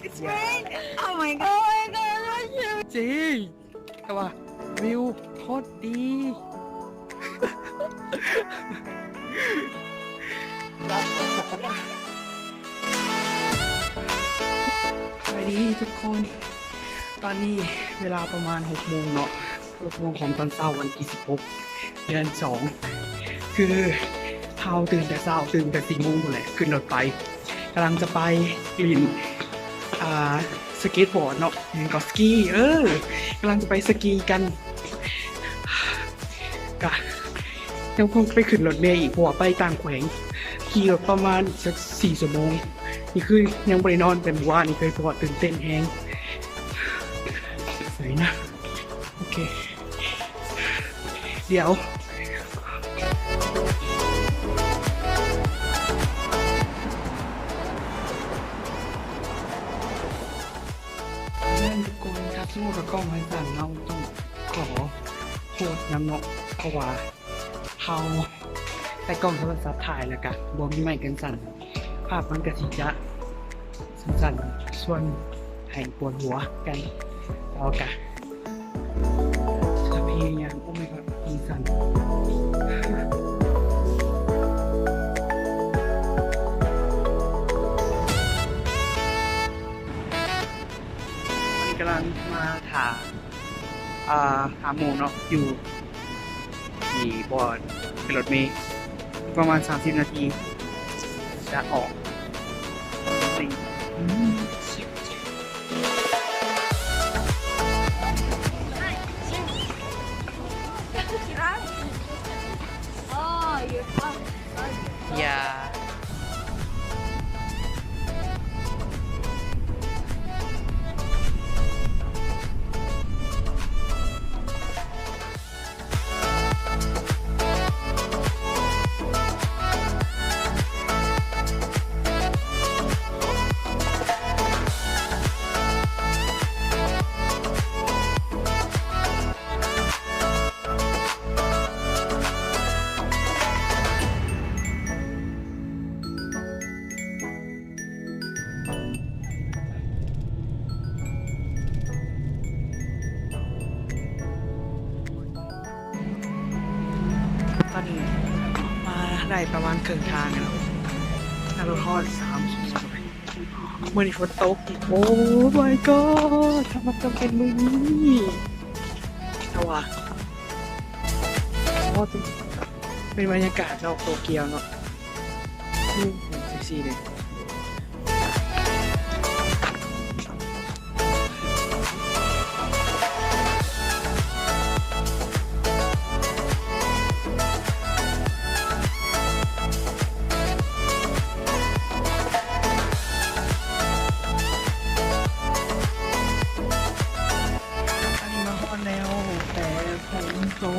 It's rain. Oh my god. Oh my god. ຈິງ ແຕ່ວ່າວິວໂຄດດີ. ສະບາຍດີທຸກຄົນ ຕອນນີ້ເວລາປະມານຫົກໂມງເນາະ. ຫົກໂມງຂອງຕອນເຊົ້າ ວັນທີສິບຫົກ ເດືອນສອງ ຄືເຮົາຕື່ນແຕ່ເຊົ້າ ຕື່ນແຕ່ສີ່ໂມງພຸ້ນແຫຼະ ຂຶ້ນລົດໄຟ ກຳລັງຈະໄປຫຼິ້ນ ອ່າ ສະເກັດບອດເນາະ ແມ່ນກໍສະກີ ເອີ ກຳລັງຈະໄປສະກີກັນ ກະຍັງຄົງໄປຂຶ້ນລົດເມອີກ ເພາະວ່າໄປຕ່າງແຂວງ ຂີ່ລົດປະມານອີກສັກສີ່ຊົ່ວໂມງ. ນີ້ຄືຍັງບໍ່ໄດ້ນອນແຕ່ມື້ວານນີ້ເລີຍ ເພາະວ່າຕື່ນເຕັ້ນແຮງ. ໃສນະ? ໂອເຄ ດຽວ ແມ່ນທຸກຄົນ ຖ້າສົມມຸດວ່າກ້ອງມັນສັ່ນ ເຮົາຕ້ອງຂໍໂທດນຳເນາະ ເພາະວ່າເຮົາໃຊ້ກ້ອງໂທລະສັບຖ່າຍ ແລ້ວກະບໍ່ມີໄມ້ກັນສັ່ນ ພາບມັນກະຊິຈະສັ່ນໆ ຊວນໃຫ້ປວດຫົວກັນ ແຕ່ວ່າກະ ຈະພະຍາຍາມ. Oh my god ມືສັ່ນ. ອັນນີ້ກຳລັງມາຖ້າ ອ່າ ຫາໝູ່ເນາະ ຢູ່ທີ່ບ່ອນຂຶ້ນລົດເມ ປະມານສາມສິບນາທີຈະອອກ. Oh, you're fun. Yeah. ຕອນນີ້ມາໄດ້ປະມານເຄິ່ງທາງແລ້ວ ນັ່ງລົດຮອດສາມຊົ່ວໂມງ. ມື້ນີ້ຝົນຕົກອີກ. Oh my god ຖ້າມັນຕ້ອງເປັນມື້ນີ້ ແຕ່ວ່າ ໂອ້ ເປັນບັນຍາກາດນອກໂຕກຽວເນາະ. ອືມ ເຊັກຊີເດ. ອັນນີ້ມາຮອດແລ້ວ ແຕ່ຝົນຕົ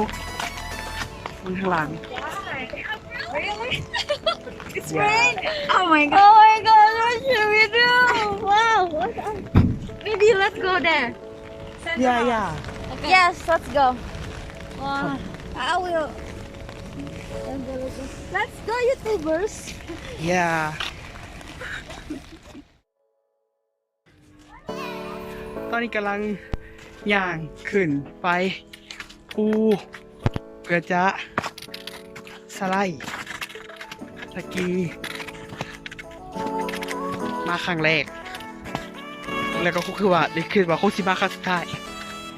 ກ. ມັນຂ້າງຫຼັງ. Really? It's rain. Oh my god. Oh my god, what should we do? Wow, what a- Maybe let's go there. Yeah, yeah. Okay. Yes, let's go. Wow. I will. Let's go, YouTubers. Yeah. ຕອນນີ້ກຳລັງຍ່າງຂຶ້ນໄປພູ ເພື່ອຈະສະໄລສະກີມາຄັ້ງແລກ ແລ້ວກໍຄືວ່າ ໄດ້ຄິດວ່າຄົງຊິມາຄັ້ງສຸດທ້າຍ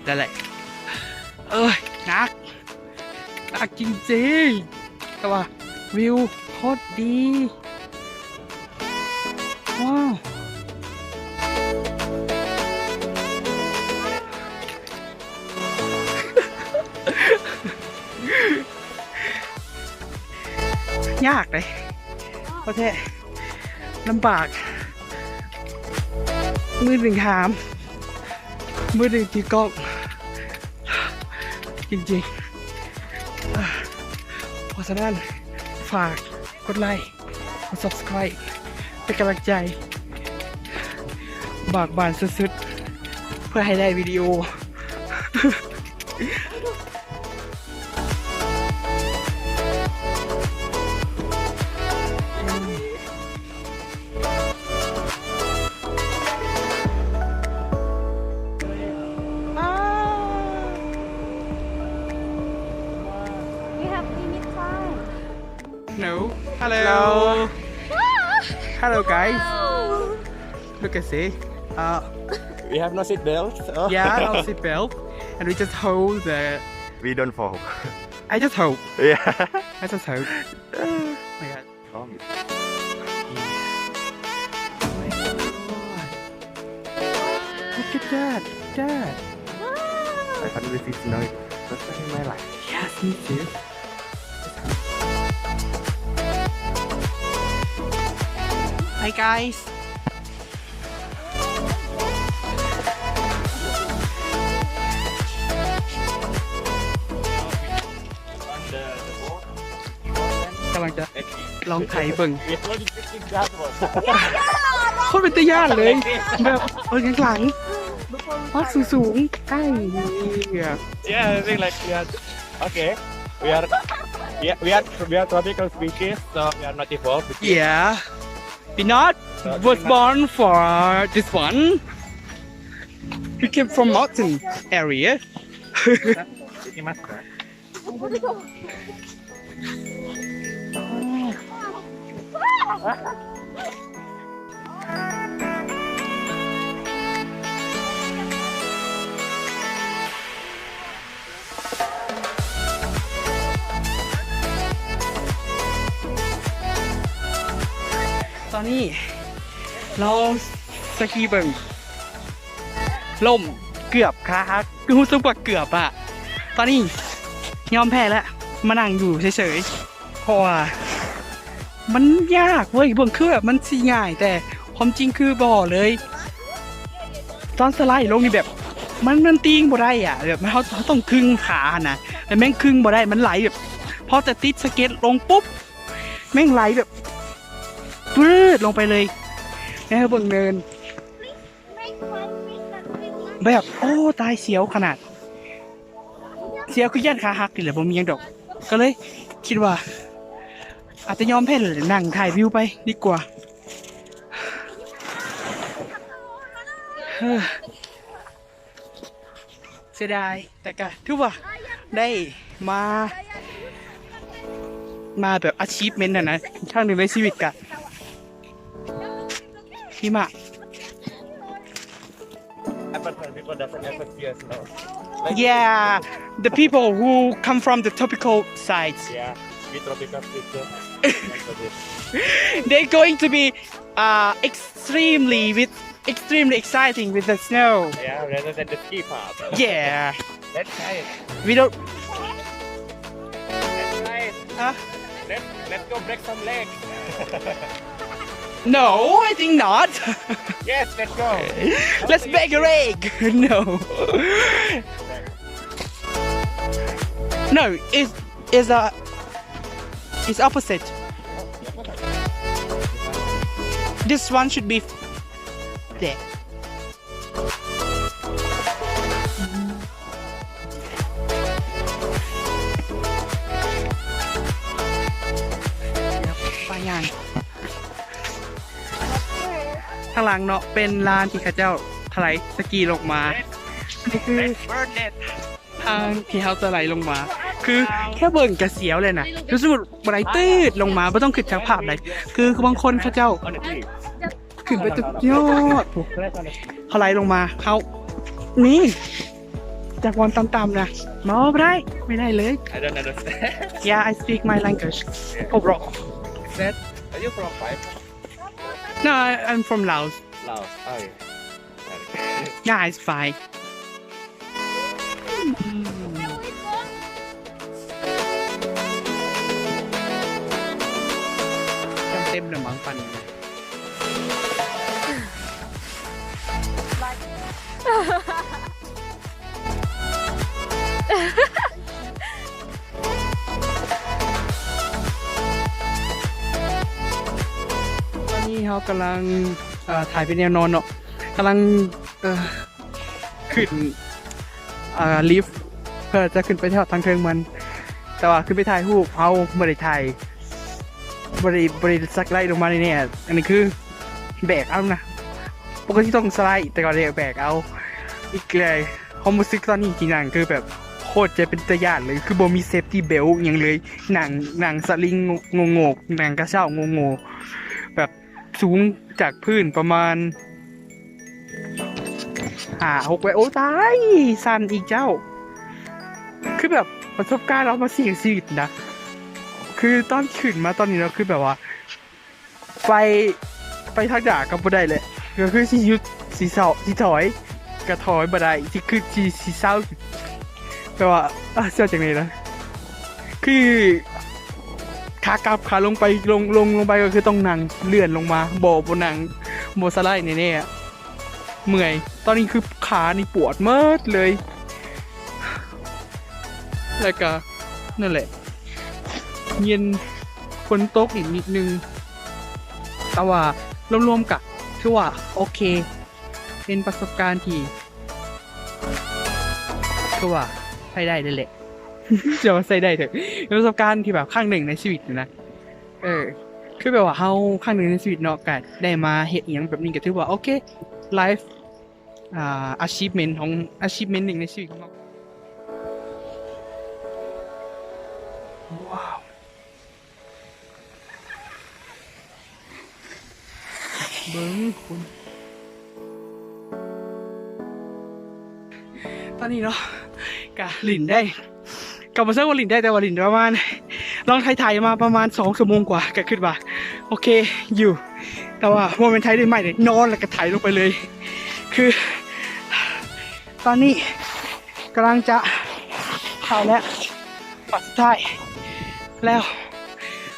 ນັ້ນແຫຼະ. ເອີຍ ໜັກ ໜັກຈິງໆ ແຕ່ວ່າວິວໂຄດດີ. ວ້າວ ຍາກເດ້ ປະເທດ ລຳບາກ ມືໜຶ່ງຫາມ ມືໜຶ່ງຖືກ້ອງ ຈິງໆ. ເພາະສະນັ້ນ ຝາກກົດໄລ ກົດ Subscribe ເປັນກຳລັງໃຈບາກບານສຸດໆ ເພື່ອໃຫ້ໄດ້ວິດີໂອ. ອືມ. Hello. Hello. Hello, guys. Look at this. Uh, We have no seat belt. Oh. Yeah, no seat belt. And we just hope that We don't fall. I just hope. Yeah. I just hope. Oh my God. Promise. Oh my God. Look at that. Look at that. I finally see snow. First time in my life. Yes, me too. Hi, guys. ກຳລັງຈະລອງໄຖເບິ່ງ. ໂຄດເປັນຕາຢ້ານເລີຍ ແບບເບິ່ງຂ້າງຫຼັງ ພາກສູງໆ ອ້າຍ. Yeah, I think like, yeah. Okay. We are, yeah, we are, we are tropical species, so we are not evolved. Yeah. We not was born for this one. We came from mountain area. ຕອນນີ້ລອງສະກີເບິ່ງ. ລົ້ມ ເກືອບຂາຫັກ ຮູ້ສຶກວ່າເກືອບອະ. ຕອນນີ້ຍອມແພ້ແລ້ວ ມານັ່ງຢູ່ເສີຍໆ ເພາະວ່າມັນຍາກເວີຍ. ເບິ່ງຄືແບບມັນຊິງ່າຍ ແຕ່ຄວາມຈິງຄືບໍ່ເລີຍ. ຕອນສະໄລລົງນີ້ແບບ ມັນ ມັນຕີງບໍ່ໄດ້ອະ ແບບເຮົາ ເຮົາຕ້ອງຄຶງຂາຫັ້ນນະ ແລ້ວແມ່ງຄຶງບໍ່ໄດ້ ມັນໄຫຼແບບ ພໍແຕ່ຕິດສະເກັດລົງປຸບ ແມ່ງໄຫຼແບບ ປືດລົງໄປເລີຍ. ແລ້ວເບິ່ງເນີນ ແບບ ໂອ້ ຕາຍ ສຽວຂະໜາດ ສຽວຄືຢ້ານຂາຫັກນີ້ແຫຼະ ບໍ່ມີຫຍັງດອກ. ກໍເລີຍຄິດວ່າອາດຈະຍອມແພ້ແລ້ວ ນັ່ງຖ່າຍວິວໄປດີກວ່າ. ເສຍດາຍ ແຕ່ກະຖືວ່າໄດ້ມາ ມາແບບ achievement ຫັ້ນນະ ຄັ້ງໜຶ່ງໃນຊີວິດກະ ຫິມະ. But people doesn't ever see us now. Like Yeah, the people who come from the tropical sides. Yeah, we tropical people. They going to be, uh, extremely with, extremely exciting with the snow. Yeah, rather than the ski part. Yeah. Let's try it. We don't Let's try it. Huh? Let's, let's go break some legs. No, I think not. Yes, let's go. Let's break a leg. No. No, it's, it's a, it's opposite. This one should be there. ປາຍ່າງ ທາງຫຼັງເນາະ ເປັນລານທີ່ເຂົາເຈົ້າຖະໄຫຼສະກີລົງມາ. ອັນນີ້ຄື ທາງທີ່ເຮົາຈະໄຫຼລົງມາ ຄືແຄ່ເບິ່ງກະສຽວແລ້ວນະ ຄືສົມມຸດບໍ່ໄດ້ ຕືດລົງມາ ບໍ່ຕ້ອງຄິດຈາກພາບໃດ ຄືບາງຄົນເຂົາເຈົ້າຂຶ້ນໄປຈຸດຍອດພຸ້ນ ເຂົາໄຫຼລົງມາ ເຮົານີ້ຈາກບ່ອນຕ່ຳໆນະ ບໍ່ໄດ້ ບໍ່ໄດ້ເລີຍ. I don't understand. Yeah, I speak my language. Kobro. Is that, are you from Thai? No, I, I'm from Laos. Laos. Oh, yeah. Nah, it's fine. ເຕັມແລ້ວມັງປັ່ນ. ຕອນນີ້ເຮົາກຳລັງ ເອີ ຖ່າຍເປັນແນວນອນເນາະ ກຳລັງ ເອີ ຂຶ້ນ ເອີ ລິຟເພື່ອຈະຂຶ້ນໄປຮອດທາງເທິງມັນ ແຕ່ວ່າຂຶ້ນໄປຖ່າຍຮູບ ເຮົາບໍ່ໄດ້ຖ່າຍ ບໍ່ໄດ້ ບໍ່ໄດ້ສະໄລລົງມາແນ່ໆ. ອັນນີ້ຄືແບກເອົານະ ປົກກະຕິຕ້ອງສະໄລ ແຕ່ວ່າໄດ້ແບກເອົາອີກແລ້ວ. ຄວາມຮູ້ສຶກຕອນນີ້ທີ່ນັ່ງຄືແບບໂຄ ໂຄດຈະເປັນຕາຢ້ານເລີຍ ຄືບໍ່ມີ safety belt ຫຍັງເລີຍ ນັ່ງ ນັ່ງສະລິງໂງ່ໆ ນັ່ງກະເຊົ້າໂງ່ໆ ແບບສູງຈາກພື້ນປະມານຫ້າຫົກແມັດ ໂອ້ຕາຍ ສັ່ນອີກເຈົ້າ ຄືແບບປະສົບການເອົາມາສ່ຽງຊີວິດນະ ຄືຕອນຂຶ້ນມາຕອນນີ້ເນາະ ຄືແບບວ່າ ໄປ ໄປທາງໜ້າກໍບໍ່ໄດ້ແຫຼະ ກໍຄືຊິຢຸດ ຊິເຊົາ ຊິຖອຍ ກໍຖອຍບໍ່ໄດ້ ຊິຄຶດ ຊິ ຊິເຊົາ ແບບວ່າ ອາ ຊິເວົ້າຈັ່ງໃດນະ ຄືຂາກັບ ຂາລົງໄປ ລົງ ລົງ ລົງໄປກໍຄືຕ້ອງນັ່ງເລື່ອນລົງມາ ບໍ່ ບໍ່ນັ່ງ ບໍ່ສະໄລແນ່ໆ ເມື່ອຍ ຕອນນີ້ຄືຂານີ້ປວດໝົດເລີຍ ແລ້ວກໍນັ້ນແຫຼະ ເຢັນ ຝົນຕົກອີກນິດໜຶ່ງ ແຕ່ວ່າລວມໆກະຖືວ່າໂອເຄ ເປັນປະສົບການທີ່ ຖືວ່າໃຊ້ໄດ້ເລີຍແຫຼະ ຈະວ່າໃຊ້ໄດ້ເຖາະ ເປັນປະສົບການທີ່ແບບຄັ້ງໜຶ່ງໃນຊີວິດນະ ເອີ ຄືແບບວ່າເຮົາຄັ້ງໜຶ່ງໃນຊີວິດເນາະ ກະໄດ້ມາເຮັດອີ່ຫຍັງແບບນີ້ ກະຖືວ່າໂອເຄ ໄລຟ໌ ອ່າ achievement ຂອງ achievement ໜຶ່ງໃນຊີວິດຂອງເຮົາ ວ້າວ ເບິ່ງຄຸນ ຕອນນີ້ເນາະ ກະຫຼິ້ນໄດ້ ກໍບໍ່ເຊີງວ່າຫຼິ້ນໄດ້ ແຕ່ວ່າຫຼິ້ນປະມານ ລອງໄຖໆມາປະມານສອງຊົ່ວໂມງກວ່າ ກໍຄິດວ່າໂອເຄຢູ່ ແຕ່ວ່າບໍ່ແມ່ນໄຖດ້ວຍໄມ້ເດ້ ນອນແລ້ວກໍໄຖລົງໄປເລີຍ ຄືຕອນນີ້ກຳລັງຈະເຂົ້າແລ້ວ ຕອນສຸດທ້າຍແລ້ວ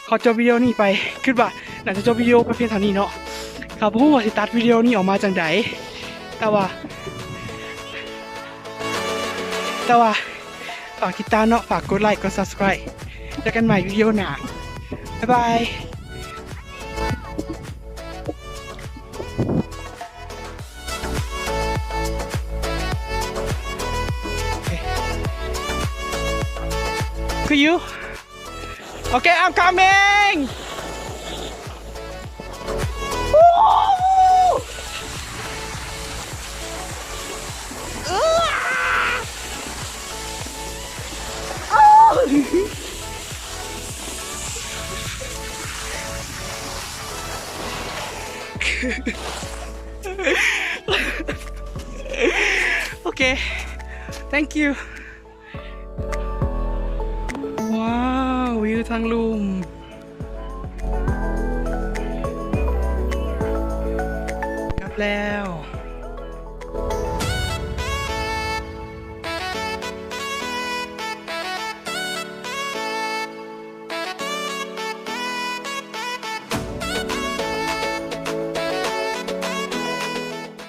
ຂໍຈົບວິດີໂອນີ້ໄປ ຄິດວ່າໜ້າຈະຈົບວິດີໂອໄປພຽງເທົ່ານີ້ເນາະ ກໍບໍ່ຮູ້ວ່າຊິຕັດວິດີໂອນີ້ອອກມາຈັ່ງໃດ ແຕ່ວ່າ ແຕ່ວ່າ ຝາກຕິດຕາມເນາະ ຝາກກົດໄລ ກົດ subscribe ເຈີກັນໃໝ່ວິດີໂອໜ້າ ບາຍບາຍ Could you? Okay, I'm coming! Woo! Okay, thank you. ວ້າວ ວິວທາງລຸ່ມ ກັບແລ້ວ.